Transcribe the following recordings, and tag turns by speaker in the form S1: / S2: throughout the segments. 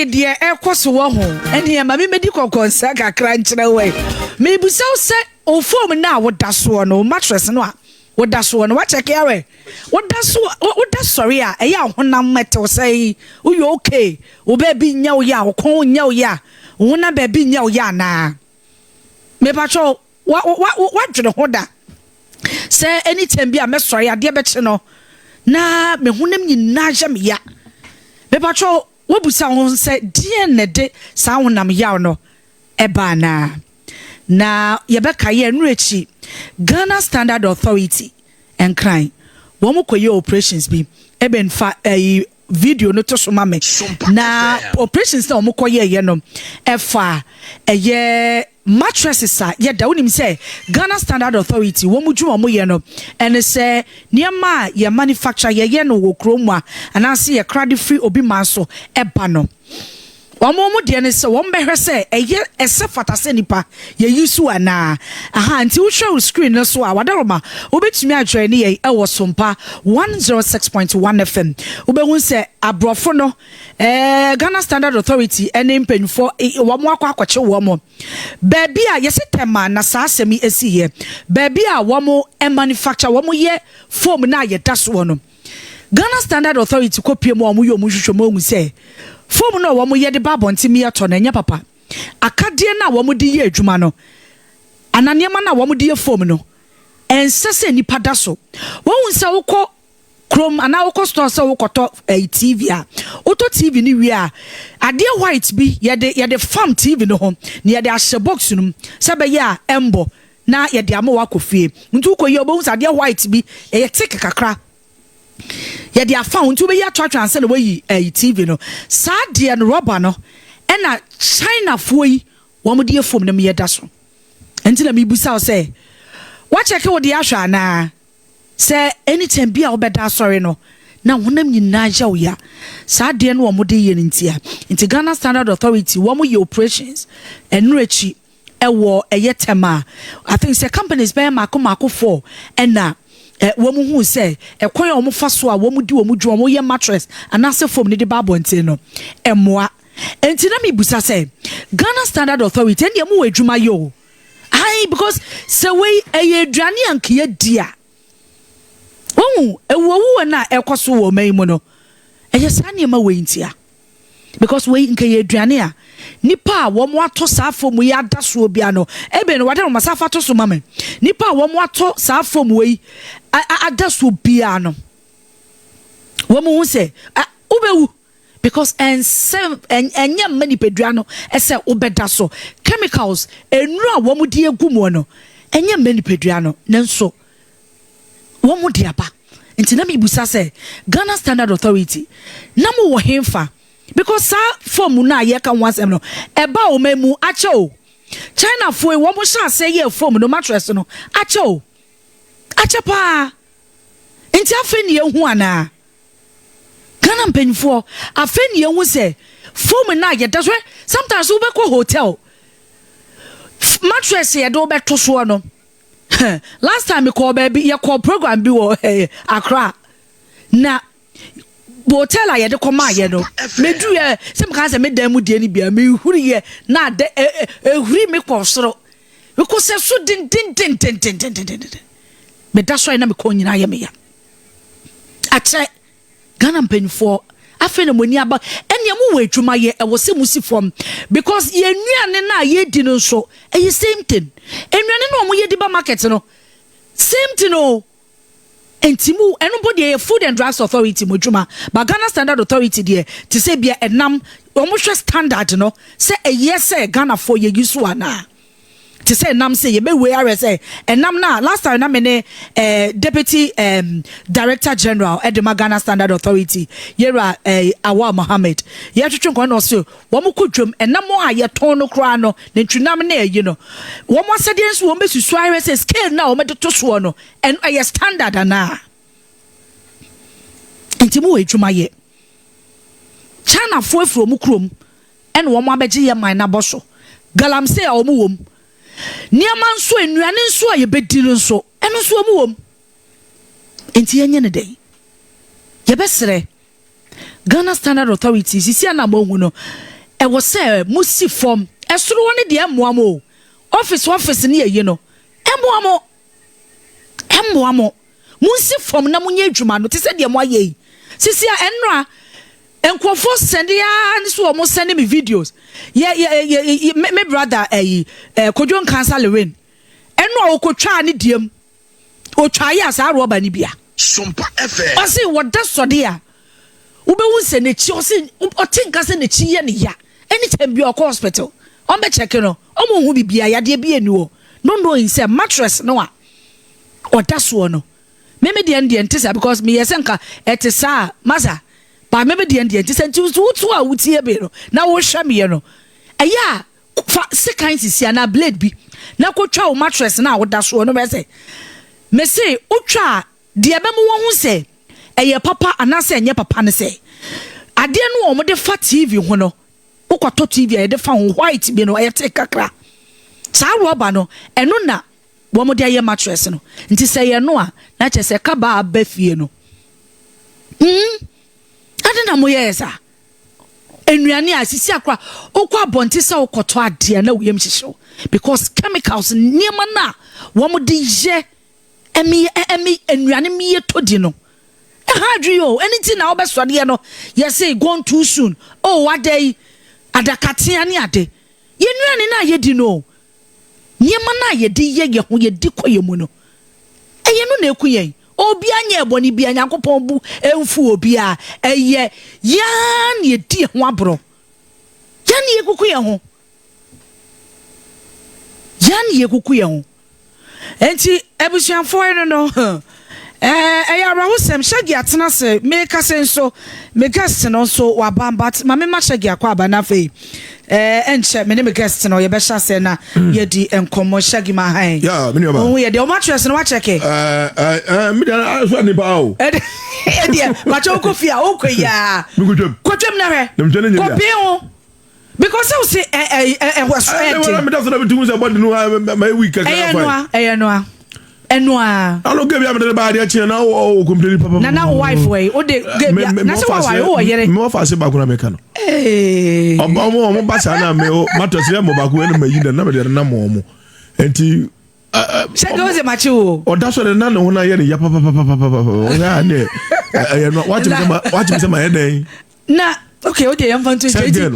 S1: Woate deɛ ɛrekɔ so wɔ ho? Ɛnneɛ ma memmɛdi kɔkɔnsa kakra nkyerɛ wo ɛ. Merebisa wo sɛ, wo foam no a woda soɔ no, wo mattress no a woda soɔ no, woakyɛke awɛ? Woda so, woda sɔre a, ɛyɛ a honam ɛtew sɛn? Woyɛ okay? Wo baabi nyɛ wo ya? Wo kɔn nyɛ wo ya? Wo honam baabi nyɛ wo ya anaa? Mepakyɛw, Wa, wa, wadwene ho da sɛ anytime bi a mɛsɔre adeɛ bɛkye no na me honam nyinaa yɛ me ya. Mepatwɛ wobusa ho sɛ deɛn na ɛde saa honam yaw no ɛba anaa? Na yɛbɛka yɛ ɛno akyi Ghana Standard Authority Nkran wɔn kɔyɛ operations bi ɛbɛn fa ɛyi video no to so ma me na operations na wɔn kɔ yɛɛyɛ no ɛfa ɛyɛ mattresses a yɛda wonim sɛ Ghana Standard Authority wɔn dwuma wɔn yɛ no ɛne sɛ nneɛma a yɛ manufacture yɛyɛ no wɔ kurom a anaasɛ yɛkra de firi obi man so ɛba no. Wɔn wɔn deɛ ne sɛ wɔn bɛhwɛ sɛ ɛyɛ ɛsɛ fata sɛ nipa yɛyi so anaa. Aha nti wohwɛ wo screen no so a wadaroma wobɛtumi adjoin ne yɛn ɛwɔ Sompa 106.1 FM. Wobɛhu sɛ aborɔfo no ɛɛ Ghana Standard Authority ɛne mpanyinfoɔ wɔn akɔ akɔkye wɔn baabi a yɛsi Tema na saa asɛm yi esi yɛ baabi a wɔn manufacture wɔn yɛ foam na yɛda soɔ no. Ghana Standard Authority kɔpie mu a wɔyɛ wɔn nhwehwɛmu ahu sɛ foam no a wɔyɛ de ba abɔnten mu yɛtɔ no ɛnyɛ papa. Akadeɛ no a wɔde yɛ adwuma no anaa nneɛma no a wɔde yɛ foam no ɛnsɛ sɛ nipa da so. Wɔhu sɛ wokɔ kurom anaa wokɔ store sɛ wokɔtɔ ɛyi TV a, wotɔ TV no wie a, adeɛ white bi yɛde fam TV no ho na yɛde ahyɛ box no mu sɛ bɛyɛ a ɛmbɔ na yɛde ama wakɔ fie. Nti wokɔ yi a wobɛhu sɛ adeɛ white bi ɛyɛ thick kakra yɛde afa ho nti wobɛyi atoatoa ansa na wayi ɛyi TV no. Saa deɛ no rɔba no ɛna Chinafoɔ yi wɔn de yɛ foam no mu yɛda so. Nti na mebusa wo sɛ wakyɛke wo de ahwɛ anaa sɛ anytime bi a wobɛda asɔre no na honam nyinaa yɛ wo ya saa adeɛ no wɔn de yɛ no ntia. Nti Ghana Standard Authority wɔn yɛ operations ɛno akyi ɛwɔ ɛyɛ Tema. I think sɛ companies bɛyɛ mako mako four ɛna wɔn hu sɛ ɛkwan a wɔn fa so a wɔn di wɔn dwuma wɔn yɛ mattress anaasɛ foam ne de ba abɔnten no ɛmoa. Nti na mi busa sɛ Ghana Standard Authority ɛndeɛ mo wɔ adwuma yɛ o ayi because sɛ wei ɛyɛ aduane a nka di a wɔn ewuowuo no a ɛkɔ so wɔ ɔman yi mu no ɛyɛ saa nneɛma wei ntia because wei nka yɛ aduane a nipa a wɔn ato saa foam yi ada soɔ bia no ebe no wade wɔn asafa to so ma me nipa a wɔn ato saa foam wei ada soɔ bia no wɔn ho sɛ wobɛwu because ɛnsɛ ɛnyɛ mma nipadua no ɛsɛ wobɛda so. Chemicals nnuro a wɔn de egu mu no ɛnyɛ mma nipadua no nanso wɔn de aba. Nti na mibusa sɛ Ghana Standard Authority na mo wɔ hemfa because saa foam no a yɛka ho asɛm no ɛba wɔn mu akyɛ o. Chinafoɔ yi wɔn hyɛ ase yɛ foam no mattress no akyɛ o, akyɛ paa. Nti afei ne yɛhu anaa Ghana mpanyinfoɔ afei ne yɛhu sɛ foam no a yɛda so. Sometimes wobɛkɔ hotel, mattress yɛde wobɛto soɔ no, last time mekɔɔ baabi yɛkɔɔ program bi wɔ Accra na hotel a yɛde kɔmaa yɛ no medu yɛ sɛ meka sɛ medan mu deɛ no bia mehuri yɛ na adɛ ehuri me kɔ soro mekɔ sɛ so dendendendendendendenden meda so ayɛ na mekɔ nyinaa yɛ meya akyɛ. Ghana mpanyinfoɔ afei na mo ani aba ɛnea mo wɔ adwuma yɛ ɛwɔ sɛ mo si fam because yɛn nnuane no a yɛdi no nso ɛyɛ same thing. Nnuane no a wɔn yɛ di ba market no, same thing o. Nti mu ɛno mpo deɛ yɛ Food and Drugs Authority mo adwuma ba. Ghana Standard Authority deɛ te sɛ bia ɛnam wɔn hwɛ standard no sɛ ɛyɛ sɛ Ghanafoɔ yɛyi so anaa te sɛ ɛnam sɛ yɛbɛwei ahwɛ sɛ ɛnam na last time na me ne deputy director general ɛde ma Ghana Standard Authority yɛwura Awal Mohammed yɛtwetwe nkɔn na ɔsɛ wɔn kɔ dwam ɛnam a yɛtɔn no koraa no nantwinam ne ɛyi no wɔn asɛdeɛ nso wɔn bɛsusu ahwɛ sɛ scale na wɔn de to soɔ no ɛno ɛyɛ standard anaa. Nti mo wɔ adwuma yɛ. Chinafoɔ afiri wɔn kurom ɛna wɔn abɛgye yɛ man n'abɔ so galamsey a wɔn wɔ mu nneɛma nso nnuane nso a yɛbɛdi no nso ɛno nso wɔn wɔ mu. Nti yɛnyɛ ne dɛn? Yɛbɛsrɛ Ghana Standard Authority sisi a na mo ahu no. Ɛwɔ sɛ mo si fam. Ɛsoro hɔ no deɛ ɛmmoa mo o. Office office ne ayi no, ɛmmoa mo. Ɛmmoa mo. Monsi fam na monyɛ adwuma no te sɛ deɛ moayɛ yi. Sisi a ɛnnora, nkurɔfoɔ sɛnde ara ne so wɔn sɛnde me videos. Yɛ yɛ yɛ me me brother ɛyi ɛɛ Kojo Nkansa Lewin. Ɛno a ɔkɔtwaa ne deɛm. Ɔtwaa yɛ a saa rɔba no bi a.
S2: Sompa FM.
S1: Ɔse wɔda sɔde a wobɛhu sɛ n'akyi ɔse ɔte nka sɛ n'akyi yɛ ne ya anytime bi ɔkɔ hospital ɔmbɛ check no ɔmo nhu bibia yadeɛ bi ɛni hɔ no knowing sɛ mattress no a ɔda soɔ no me me deɛ no deɛ nte saa because meyɛ sɛ nka ɛte saa masa but me me deɛ no deɛ nte saa nti woto a wotie me no na wohwɛ meɛ no ɛyɛ a Fa sekan sisi anaa blade bi na kɔtwa wo mattress no a woda soɔ no bɛyɛ sɛ mese wotwa a deɛ ɛbɛma woahu sɛ ɛyɛ papa anaasɛ ɛnyɛ papa ne sɛ adeɛ no a wɔde fa TV ho no wokɔtɔ TV a yɛde fa ho white bi no ɛyɛ te kakra saa rɔba no ɛno na wɔde ayɛ mattress no nti sɛ yɛ no a na kyerɛ sɛ kaba aba fie no mm ade na moyɛɛ saa Nnuane a sisi akora wokɔ abɔnten sɛ wokɔtɔ adeɛ na woyam hyehye wo because chemicals nneɛma no a wɔn de yɛ ɛmi ɛmi nnuane mi yɛ tɔ di no ɛha adwi o ɛne ti na wobɛsɔdeɛ no yɛse gone too soon o wada yi adakatea ne ade yɛ nnuane no a yɛdi no o Nneɛma no a yɛde yɛ yɛn ho, yɛdi kɔ yɛn mu no, ɛyɛ no na ɛku yɛn. Obiara nyɛɛ bɔne biara, Nyankopɔn bo mfu obiara. Ɛyɛ yɛn ara na yɛdi yɛn ho aborɔ. Yɛn na yɛkuku yɛn ho. Yɛn na yɛkuku yɛn ho. Enti abusuafoɔ no no, ɛyɛ awerɛhosɛm. Shaggy atena ase, meka se nso, me guest no nso waba, but ma mema Shaggy akɔ aba na afei ɛnkyɛ me ne me guest no yɛbɛhyɛ aseɛ na mm. yɛdi nkɔmmɔ. Shaggy ma han.
S3: Yeah, me nuaba.
S1: Ohun yɛ deɛ ɔmo atwerɛ se no wakyɛke.
S3: Ɛɛ ɛɛ mi deɛ aso nipa o.
S1: Ɛdeɛ, bakyɛ wokɔ fie a wokɔ yi a.
S3: Mekotwam.
S1: Kotwam na hwɛ. Kɔpee ho. Because sɛ wose ɛ ɛ ɛ ɛwɔ so ɛyɛ den.
S3: Ɛwɔ meda so na metum sɛ bɔde no ma ɛwi kakra
S1: Ɛyɛ noa ɛyɛ noa ɛnoa.
S3: Alo gɛ bi a mede ne ba adeɛ kyeɛ na ɔwɔ complain papa.
S1: Na na wo wife wɔ yi o de gɛ bi a na sɛ waware wowɔ yere.
S3: Me wɔfa ase baako na meka no. Ɔmo ɔmo ba saa na me matɔ sɛ mo baako ɛna ma yi na na mede nam ɔmo nti.
S1: Sɛ gɛ ɔsɛ makye wo.
S3: Ɔda so de na ne ho na yɛ ne ya papapapapapa ɔyɛ a ne ɛyɛ no wakyem sɛ ma yɛ dɛn.
S1: Na okay o de yɛn fa nto
S3: nkyɛn ti nti
S1: o de o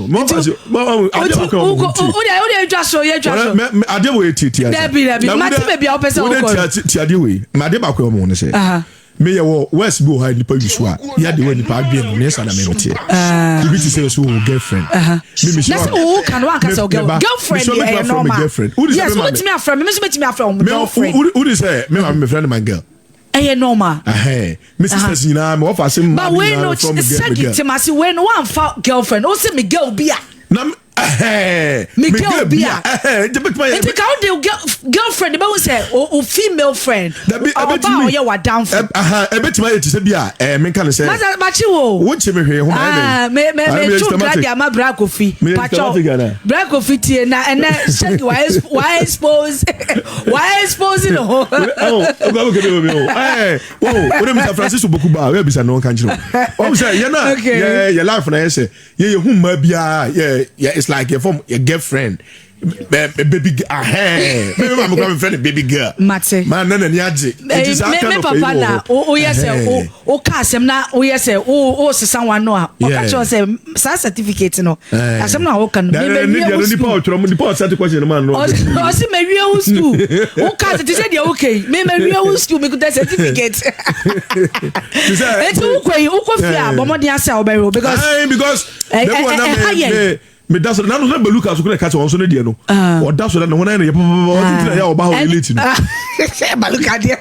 S1: de edwa so yɛ dwa so.
S3: Adeɛ wo yɛ tietia.
S1: Dabi dabi mate baabi a wopɛ sɛ
S3: wokɔ. O de tia adeɛ wo yi ma adeɛ baako yɛ ɔmo ne sɛ. Me yɛ wɔ west bi wɔ hɔ a nipa yi so a yɛ adeɛ wɔ nipa adwene no ne yɛ sa na mɛ teɛ. Ibi ti sɛ yɛ so wɔ girlfriend.
S1: Na sɛ wo kan wa nkasa o girlfriend yɛ ɛyɛ normal. Yes wo betumi afrɛ mi mi nso betumi afrɛ wɔn girlfriend.
S3: O de sɛ mi maame mi frɛ no my girl.
S1: Ɛyɛ normal.
S3: Ɛhɛn me sisters nyinaa me wɔfa ase mmaa
S1: no nyinaa from me girl. Sɛgi temase wei no wamfa girlfriend o se me girl bi a.
S3: Na ɛhɛn
S1: me girl bi a.
S3: Ɛhɛn nti betuma
S1: yɛ. Nti ka o de girlfriend bɛ hun sɛ o female friend.
S3: Dabi
S1: ɔba a ɔyɛ wadanfo.
S3: Ɛhɛn ebetuma yɛ ti sɛ bi a ɛɛ mi nka ne sɛ.
S1: Masa makyi wo.
S3: Wo nkyi mi hwee ho ma yɛ dɛ.
S1: Me me me tu nkira di ama bra kofi. Pacho bra kofi tie na ɛnɛ sɛgi wa wa expose. Wa expose ne ho.
S3: Ɔkò kebe omi o. Ɛɛ o o de Mr Francis Oboku ba o yɛ bisa no nka nkyerɛ o. Ɔmu sɛ yɛn na yɛ yɛ life na yɛ sɛ yɛ yɛ hu mmaa biara yɛ yɛ it's like yɛ fɔm yɛ girlfriend baby girl ahɛn mi mi maame kura mi fɛ ne baby girl.
S1: Mate.
S3: Maa nana ni agye.
S1: Nti saa kind of eyi wɔ hɔ. Me papa na o yɛ sɛ o ka asɛm na o yɛ sɛ o o sisa wa no a ɔka kyerɛ sɛ saa certificate no asɛm na ɔka no
S3: me me wie wo school nipa ɔsɛ question no ma no
S1: ɔsi me wie wo school wo ka te sɛ deɛ woka yi me me wie wo school me kuta certificate eti wokɔ yi wokɔ fie a bɔ mmɔden ase a wobɛwe
S3: because because ɛha yɛn Me da so na no na Baluka so kura ka kyɛ wɔn so ne deɛ no. Ah. Ɔda so na ne ho nan yɛ papapapa ɔte tena yɛ ɔba hɔ yɛ late no.
S1: Baluka deɛ.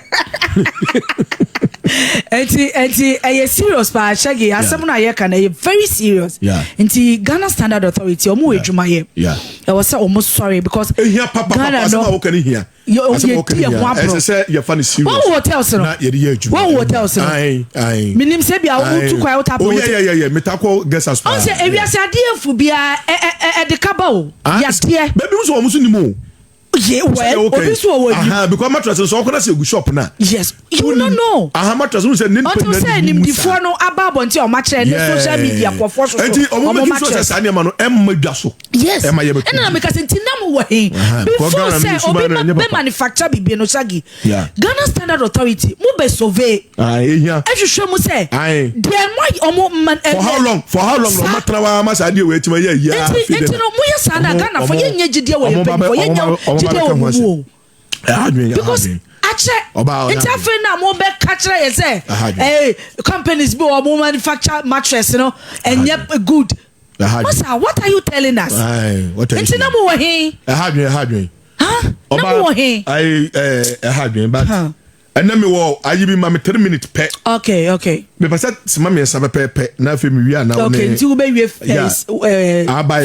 S1: Nti nti ɛyɛ serious paa Shaggy asɛm no a yɛka no ɛyɛ very serious. Nti Ghana Standard Authority ɔmo wɔ adwuma yɛ. Ɛwɔ sɛ ɔmo sɔre because
S3: Ghana no. Asɛm a wɔka no hia.
S1: Yɛ yɛdi yɛn ho aborɔ.
S3: Ɛsɛ sɛ yɛfa no serious.
S1: Wɔn hotels no.
S3: Na yɛde yɛ adwuma.
S1: Wɔn hotels no.
S3: Ayi ayi.
S1: Minim sɛ bi a wotu kwan wota pɛ
S3: hotel. Oh yɛ yɛ yɛ meta kɔ guest house paa.
S1: Ɔn sɛ ewiase adeɛ efu biara ɛ ɛ ɛde kaba o. Yadeɛ.
S3: Baabi nso wɔn nso nim o.
S1: Yeah, well, obi so wɔ
S3: anim. Because mattress nso ɔkɔ na sɛ egu shop na.
S1: Yes, you no know.
S3: Aha, mattress n sɛ ne nipa
S1: nyina sɛ nimdifoɔ no aba abɔnten a ɔmo akyerɛ ne social media kɔfoɔ so so.
S3: Nti ɔmo make sure sɛ saa nneɛma no ɛmma dwa so.
S1: Yes, ɛma yɛ bɛ. Ɛna na meka sɛ nti nam wɔ he before sɛ obi ma bɛ manufacture bibi no, Shaggy, Ghana Standard Authority mo bɛ survey. Ɛhwehwɛ mu sɛ deɛ mo ɔmo man.
S3: For how long, for how long na ɔmo atena wa ama saa adeɛ wɔ etima yɛ yia?
S1: Nti no mo yɛ saa na Ghana fo yɛ nyɛ gyidie wɔ yɛ mpanyinfoɔ, yɛ nyɛ gyidie wɔ mo mu o, because akyɛ. Nti afei na mo bɛ ka kyerɛ yɛ sɛ companies bi wɔ mo manufacture mattress no ɛnyɛ good. Masa, what are you telling us? Nti na mo wɔ he?
S3: Ɛha adwene, ɛha adwene.
S1: Ha na mo wɔ he?
S3: Ayi, ɛha adwene, but ɛnɛ mi wɔ ayi bi ma mi 3 minutes pɛ.
S1: Okay.
S3: Mepɛ sɛ sima 3 pɛpɛɛpɛ na afei mi wie ana.
S1: Okay, nti wo bɛ wie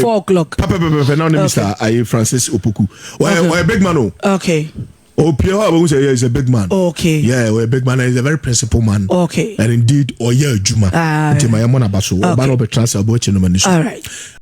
S1: 4 o'clock.
S3: Pɛpɛpɛpɛ na ɔne Mr. ayi Francis Opoku. Ɔyɛ big man o. Opie hɔ a wɔn sɛ, yeah, he's a big man. Yeah, ɔyɛ big man and he's a very principled man. And indeed ɔyɛ adwuma. Nti ma yɛ mɔ n'aba so. Ɔba na ɔbɛtena sɛ ɔbɛ ɔkyɛ no ma ni so.
S1: All right.